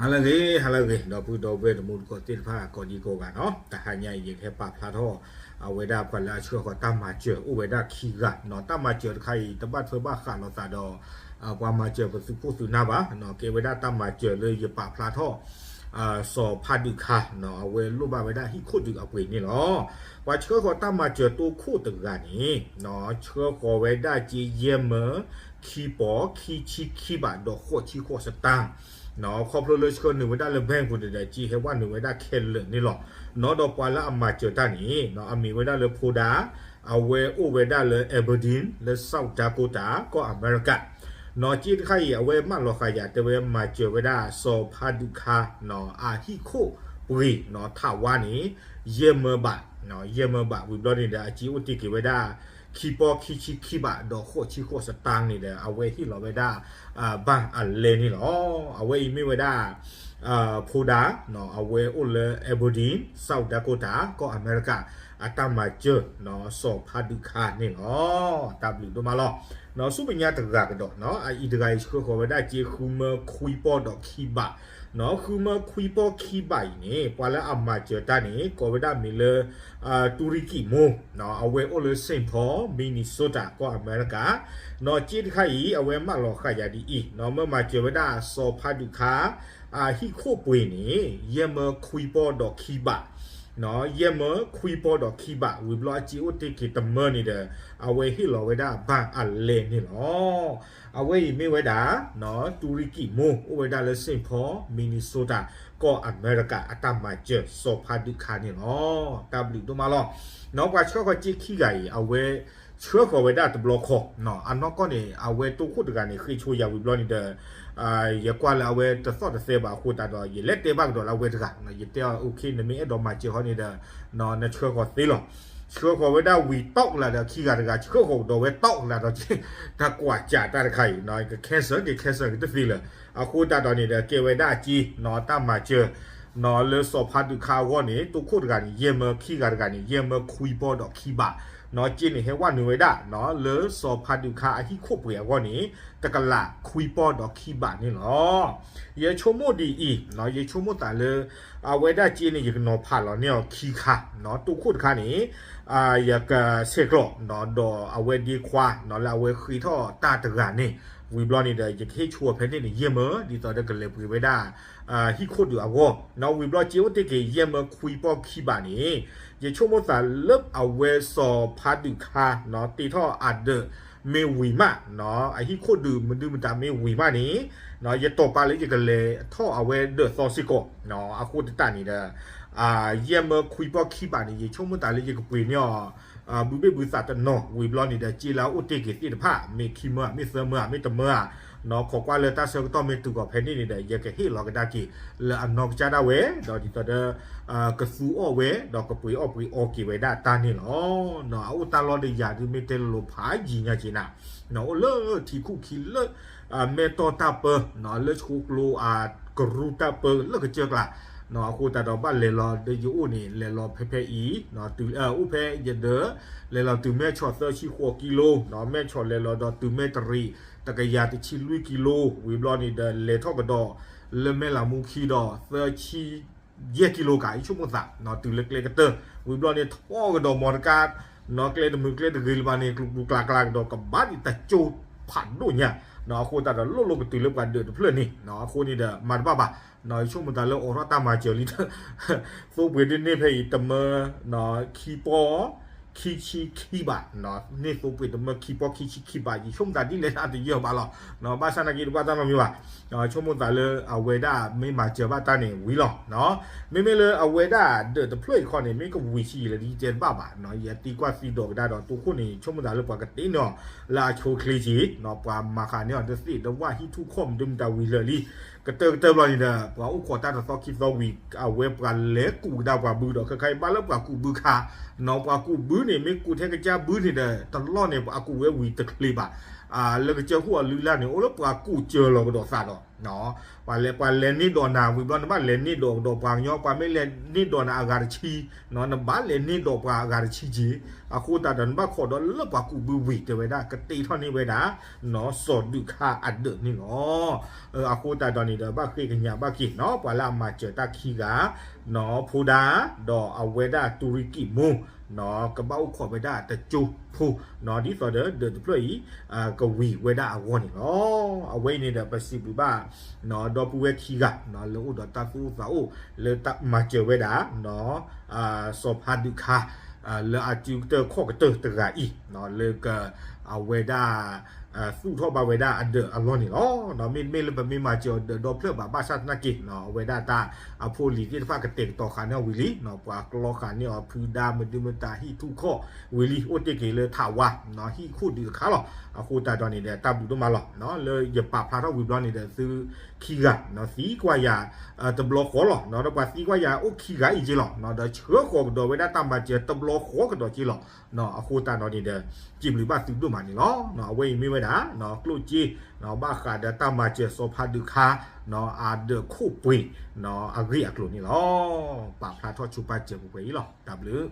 ဟါလၢအဂ့ၤ ဟါလၢအဂ့ၤ ဒီပုၢ်ဒီဝဲၢ်တံၤသကိးသ့ၣ်တဖၣ် ကိးဒံကိးဂၤနီၤ, တဟါညါအံၤ ယကဟဲပာ်ဖျါထီၣ် အဝဲဒၣ်ပှၤလၢအဆှၢဃီၤတၢ်မၤစၢၤ အိၣ်ဝဲဒၣ်ခံဂၤနီၤ, တၢ်မၤစၢၤတခါအံၤ တဘၣ်ထွဲဘၣ်ဃးလိာ်သးဒီး ပှၤမၤစၢၤပသူၣ်ခိၣ်သုးနၢ်ဘၣ်နီၤ, ကဲဝဲဒၣ်တၢ်မၤစၢၤလၢယပာ်ဖျါထီၣ် စီၤဖါဒုးခါနီၤ, အဝဲလိၣ်ဘၣ်ဝဲဒၣ်ဟံၣ်ခိၣ်ဒုးအပှ့ၤန့ၣ်လီၤ. ပှၤဆှၢဃီၤတၢ်မၤစၢၤတိခိၣ်တဂၤန့ၣ်နီၤ, ဆှၢဃီၤဝဲဒၣ်က့ယဲၢ်မၢ ခံပီ ခံဆံခံဘးဒီးဃိးဆံဃိးစတၣ်နီၤ, ခီဖျိလၢဆှၢနုာ်ဝဲဒၣ်လၢ bank ပူၤန့ၣ်ဒီး က့ဟဲဝဲနုာ်ဝဲဒၣ်ခဲလၢာ်န့ၣ်လီၤနီၤ, ဒီးပှၤလၢအမၤစၢၤတၢ်န့ၣ်နီၤ, အမံၤဝဲဒၣ်လၢဖိဒါ အဝဲအိၣ်ဝဲဒၣ်လၢ Aberdeen လၢ South Dakota ကီၢ်အမဲရကၤနီၤ, က့တခါအံၤ အဝဲမၢလီၤဃာ်ယၤ တဲဝဲမၤစၢၤဝဲဒၣ်စီၤဖါဒုးခါနီၤ, အဟံၣ်ခိၣ်ပှ့ၤနီၤ ထးဝါန့ၣ် ယဲၢ်မၢဘးနီၤ, ယဲၢ်မၢဘး ဝံၤဘျီန့ၣ်ဒီး အက့အိၣ်တ့ၢ်က့ၤဝဲဒၣ် ခံပီ ခံဆံခံဘးဒီးဃိးဆံဃိးစတၣ်န့ၣ်ဒီး အဝဲဟ့ၣ်လီၤဝဲဒၣ် ဘၣ်အလဲန့ၣ်လီၤ. အဝဲအံၤမ့ၢ်ဝဲဒၣ် ဖိဒါနီၤ, အဝဲအိၣ်လၢ Aberdeen South Dakota ကီၢ်အမဲရကၤ အတၢ်မၤစၢၤနီၤ, စီၤဖါဒုးခါန့ၣ်လီၤ. တၢ်ဘျုးဒိၣ်မးလီၤ. နီၤ ဆူမဲာ်ညါတဂၤကဒီးနီၤ, အအံၤတဂၤအံၤ ဆှၢဃီၤဝဲဒၣ်က့ဃုမၢခွံပီဒီးခံဘးနီၤ, ဃုမၢခွံပီခံဘးအံၤန့ၣ် ပှၤလၢအမၤစၢၤတၢ်န့ၣ် ကိးဝဲဒၣ်မ့ၢ်လၢ တူရကံမိၢ်နီၤ, အဝဲအိၣ်လၢ Saint Paul Minnesota ကီၢ်အမဲရကၤနီၤ, က့တခါအံၤ အဝဲမၢလီၤဃာ်ယၤဒ်အံၤနီၤ, မၢမၤစၢၤဝဲဒၣ်စီၤဖါဒုးခါ အဟံၣ်ခိၣ်ပှ့ၤန့ၣ် ယဲၢ်မၢခွံပီဒီးခံဘးနီၤ, ယဲၢ်မၢခွံပီဒီးခံဘး ဝံၤဘျီအက့အိၣ်တ့ၢ်က့ၤတမၢန့ၣ်ဒီး အဝဲဟ့ၣ်လီၤဝဲဒၣ်ဘၣ်အလဲန့ၣ်လီၤ. အဝဲအံၤမ့ၢ်ဝဲဒၣ်နီၤ, တူရကံမိၢ် အိၣ်ဝဲဒၣ်လၢ Saint Paul Minnesota ကီၢ်အမဲရကၤ အတၢ်မၤစၢၤစီၤဖါဒုးခါန့ၣ်လီၤ. တၢ်ဘျုးဒိၣ်မးလီၤ. နီၤ ပှၤဆှၢဃီၤက့ခံဂၤအံၤ အဝဲဆှၢဃီၤဝဲဒၣ်တဘျီခီနီၤ, အနီၢ်ကီၢ်န့ၣ် အဝဲတိခိၣ်တဂၤန့ၣ် ဃ့ဆိယၤဝံၤဘျီန့ၣ်ဒီး ယကွၢ်လၢအဝဲတသီၣ်တသဲဘၣ်အဃိသတးဒီး ယလဲၤတဲဘၣ်ကဒီးလၢအဝဲတဂၤ, ယတဲအီၤ okay နမ့ၢ်အဲၣ်ဒိးမၤစၢၤဃီန့ၣ်ဒီး နဆှၢဃီၤသ့လီၤ. ဆှၢဃီၤဝဲဒၣ်ဝံၤတီၢ်ကလာ်ဒီးခံဂၤတဂၤ ဆှၢဃီၤကဒီးဝဲတီၢ်ကလာ်ဒီး တၢ်ကွၢ်စးတၢ်တခါအံၤနီၤ, က cancel က cancel ကတသ့လၢၤ. အဃိသတးဒီးန့ၣ်ဒီး ကဲဝဲဒၣ်အက့နီၤ, တၢ်မၤစၢၤနီၤ လၢစီၤဖါဒုးခါအဂီၢ်န့ၣ် တိခိၣ်တဂၤန့ၣ် ယဲၢ်မၢ, ခံဂၤတဂၤန့ၣ် ယဲၢ်မၢခွံပီဒီးခံဘးနီၤ, က့န့ၣ်ဟဲဝဲနုာ်ဝဲဒၣ်နီၤ လၢစီၤဖါဒုးခါအဟံၣ်ခိၣ်ပှ့ၤအဂီၢ်န့ၣ် တကလးခွံပီဒီးခံဘးန့ၣ်လီၤ. ယဆိကမိၣ်ဒ်အံၤနီၤ, ယဆိကမိၣ်သးလၢ အဝဲဒၣ်က့န့ၣ် ယကနီၤဖးလီၤန့ၢ်အီၤခံခါနီၤ, တိခိၣ်တခါန့ၣ် ယကဆဲးကျိးနီၤ ဒီးအဝဲဒ့ခွါနီၤ လၢအဝဲဃ့ထီၣ်တၢ်တဂၤန့ၣ်, ဝံၤဘျီန့ၣ်ဒီး ယကဟ့ၣ်ဆိအီၤဖဲန့ၣ်န့ၣ် ယဲၢ်မၢ ဒ်သိးဒီးကလဲၤပှ့ၤဝဲဒၣ် ဟံၣ်ခိၣ်ဒုးအဂီၢ်နီၤ, ဝံၤဘျီက့အိၣ်တ့ၢ်က့ၤ ယဲၢ်မၢခွံပီခံဘးန့ၣ်, ယဆိကမိၣ်သးလၢအဝဲစီၤဖါဒုးခါနီၤ တ့ထီၣ်အဒၢးမ့ၢ်ဝံၤမးနီၤ, အဟံၣ်ခိၣ်ဒုးမနုၤမတၤမ့ၢ်ဝံၤမးန့ၣ်နီၤ, ယတီၢ်ပာ်လၢယကလဲၤထီၣ်အဝဲဒၢးသီစ့ၢ်ကီးနီၤ, အဃိသတးန့ၣ်ဒီး ယဲၢ်မၢခွံပီခံဘးန့ၣ် ယဆိကမိၣ်သးလၢယကပှ့ၤန့ၢ်အီၤ ဘုဘ့ၣ်ဘုသးတနီၤ, ဝံၤဘျီန့ၣ်ဒီး က့လၢအအိၣ်တ့ၢ်က့ၤသ့ၣ်တဖၣ် မ့ၢ်ခံမၢဧါ မ့ၢ်သၢမၢဧါ မ့ၢ်တမၢဧါနီၤ, ခိးကွၢ်လၢတၢ်ဆၢကတီၢ်မ့ၢ်တုၤကီးဖဲန့ၣ်န့ၣ်ဒီး ယကဟ့ၣ်လီၤကဒါက့ၤ လၢအနီၢ်ကစၢ်ဒၣ်ဝဲ, ဒီးဒ်သိးဒီး ကသူအီၣ်ဝဲ ဒီးကပှ့ၤအီၣ်ပှ့ၤအီက့ၤဝဲဒၣ်တၢ်န့ၣ်လီၤ. အအိၣ်တၢ်လီၢ်ဒီးယၤဒုးမ့ၢ်တဲလိၤလိၤဖးယံာ်ညါက့ၤနၤ, အိၣ်လၢထံခိၣ်ခံလၢ မဲၢ်တီၢ်တၢ်ပၢနီၤ, လၢဆှိကျိအကရူၢ်တၢ်ပၢလၢကစၢၢ်ကျါနီၤ, အဃိသတးဒီးဘၣ်လဲၤလီၤဒီးယအိၣ်န့ၣ် လဲၤလီၤဖဲဖဲအံၤနီၤ, အိၣ်ဖဲယဒၢး လဲၤလီၤတုၤမဲၢ်ဆီၣ်သၢဆံဃိးကံလိနီၤ, မဲၢ်ဆီၣ်လဲၤလီၤဒီးတုၤမဲၢ်တရံး တကယၤတဆံလွံၢ်ကံလိ, ဝံၤဘျီန့ၣ်ဒီး လဲၤထီၣ်ကဒီးလၢမဲၢ်လးမူခံဒီး သၢဆံ ယဲၢ်ကံလိကး ယဆိကမိၣ်သးနီၤ, တုၤလၢကျဲကတၢၢ်, ဝံၤဘျီန့ၣ် ထီၣ်ကဒီးမီတကါနီၤ, ကျဲတမုာ်ကျဲတဂ့ၤလၢၤဘၣ်န့ၣ် ကျူကျူကျါကျါကဒီး ကဘၣ်ဒံးတကၠိဖးဒိၣ်ညါနီၤ, အဃိသတးဒီး လိၣ်လိၣ်ကတုၤလၢပှၤဒၢးတဖျၢၣ်န့ၣ်နီၤ, အဃိန့ၣ်ဒီး မၤတဘၣ်ဘၣ်နီၤ, ယဆိကမိၣ်သးလၢအိးထီၣ်တၢ်မၤစၢၤလံ သိပှ့ၤဒ်န့ၣ်ဖဲအံၤ တမၢ ခံပီ ခံဆံခံဘးနီၤ, န့ၢ်သိပှ့ၤတမၢခံပီခံဆံခံဘး, ယဆိကမိၣ်သးဒ်လဲၣ်ဒၣ်တယၢၢ်ဘၣ်လီၤ, ဘၣ်ဆၣ်နာ်က့တဘၣ်တၢ်နီတမံၤဘၣ်, ဆိကမိၣ်သးလၢအဝဲဒၣ်မ့ၢ်မၤစၢၤဘၣ်တၢ်န့ၣ်ဝံၤလီၤ. မ့မ့ၢ်လၢအဝဲဒၣ်ဒၢးတဖျၢၣ်အံၤခီန့ၣ် မ့ၢ်ကဝံၤဆံးယံာ်လၢဒ်ယတဲတဘၣ်ဘၣ်နီၤ, ယသံကွၢ်သံဒိးကဒါဒီး တိခိၣ်န့ၣ် ဆိကမိၣ်သးလၢပှၤကတ့န့ၢ်အီၤ လၢအဆိချ့က့ၤနီၤ, ပှၤမၤဃာ်န့ၢ်အီၤတသ့ၣ်တဝၣ်ဟံၣ်ထူၣ်ခီၣ်မဒုမတၤဝံၤလၢာ်လံ ကတၢၢ်ကတၢၢ်ဘျီန့ၣ်ဒီး ပှၤအိၣ်ခိးတၢ်တသီခံသီဝံၤ အဝဲပှၤလဲၤကူးကဒါပှၤဘုဒီး ခဲခါအံၤဘၣ်လၢပှၤကူးဘုခါနီၤ, ပှၤကူးဘုန့ၣ် မ့ၢ်ကူးထဲကစၢ်ဘုန့ၣ်ဒီး တလီၢ်န့ၣ် အကူးဝဲဝံၤတချ့ဘၣ် လၢကစၢၢ်ဟူၣ်အလုၢ်အလၢ်န့ၣ် အိၣ်လၢပှၤကူၣ်စၢၤလီၤကဒီးသးဒီး ပှၤလဲၤ ပှၤလဲၤန့ၢ်ဒိးနၤဝံၤဘျီ နဘၣ်လဲၤန့ၢ်ဒိးကဒီးပှၤကညီ ပှၤမ့ၢ်လဲၤန့ၢ်ဒိးနၤအဂၤတဆံ နဘၣ်လဲၤန့ၢ်ဒိးပှၤအဂၤတဆံက့ၤ အဃိသတးဒီး နဘၣ်ခိးဒီးလၢပှၤကူၣ်ဘုဝံၤ တဲဝဲဒၣ် ကတ့ထီၣ်န့ၢ်ဝဲဒၣ် နီၢ်စီၤဒုးခါအဒၢးန့ၣ်လီၤ. အဃိသတးဒီးန့ၣ်ဒီး ဘၣ်ဃ့ကညးဘၣ်က့ၤနီၤ ပှၤလၢအမၤစၢၤတၢ်ခံဂၤ နီၤ ဖိဒါ ဒီးအဝဲဒၣ်တူၤရံကံၣ်မူ နီၤ ကဘၣ်အိၣ်ခိးဝဲဒၣ်တကၠိဖိ နီၤ ဒ်သိးဒီးဒၢးတဖျၢၣ်အံၤ ကဝံၤဝဲဒၣ်အဂီၢ်န့ၣ်လီၤ. အဝဲအံၤန့ၣ်ဒီး ပစံးဘျုးဘၣ် နီၤ ဒီပုၢ်ဝဲၢ်ခံဂၤ နီၤ လၢအိၣ်ဒီးတၢ်သူၣ်အိၣ်သးအိၣ် လၢတၢ်မၤစၢၤဝဲဒၣ် နီၤ စီၤဖါဒုးခါ လၢအစုကတၢၢ်ခီၣ်ကတၢၢ်တဂၤအံၤ နီၤ လၢက အဝဲဒၣ် သူၣ်ထီၣ်ဘၣ်ဝဲဒၣ်အဒၢးအလီၢ်န့ၣ်လီၤ. မ့တမ့ၢ်လၢပမ့ၢ်မၤစၢၤအီၤဒၢးဒီဖျၢၣ်ဘၣ် ဘၣ်ဆၣ်သနာ်က့ နီၤ အဝဲဒၣ်တၢ်အဖိအလံၤသ့ၣ်တဖၣ်ကတဲာ်ကတီၤဃာ်န့ၢ်အီၤဝံၤလံ နီၤ ပှၤကျီဃာ်န့ၢ်အီၤဖုဒါ မဒုမတၤ ဟံၣ်ထူၣ်ခီၣ်ဝံၤလံ အိၣ်တ့ၢ်က့ၤလၢထးဝါ နီၤ ဟံၣ်ခိၣ်ဒုးတခါလီၤ. အဃိသတးဒီးန့ၣ်ဒီး တၢ်ဘျုးဒိၣ်မးလီၤ နီၤ လၢယပာ်ဖျါထီၣ်ဝံၤဘျီန့ၣ်ဒီး သုခံဂၤ နီၤ သံကွၢ်ယၤ တဘျီဃီလီၤ နီၤ ဒီးပှၤသံကွၢ်ယၤအိၣ်ခံဂၤအံၤက့လီၤ နီၤ ဒီးဆှၢဃီၤကဒီးဝဲဒၣ်တၢ်မၤစၢၤတဘျီဃီကဒီးက့လီၤ. နီၤ အဃိသတးဒီးန့ၣ်ဒီး စံးဘျုးဘၣ်သုဒိၣ်မးန့ၣ်လီၤ. နီၤ အဝဲအံၤမ့ၢ်ဝဲဒၣ် နီၤ ကျိၣ်စ့ နီၤ ဘၣ်ဃးဒီးတၢ်မၤစၢၤစီၤဖါဒုးခါ နီၤ အဒၢးခိၣ်ပှ့ၤ နီၤ အဂ့ၢ်အကျိၤန့ၣ်လီၤ. ပာ်ဖျါထီၣ်ဆိပာ်စၢၤပှဲၤပှဲၤအံၤလီၤ. တၢ်ဘျုး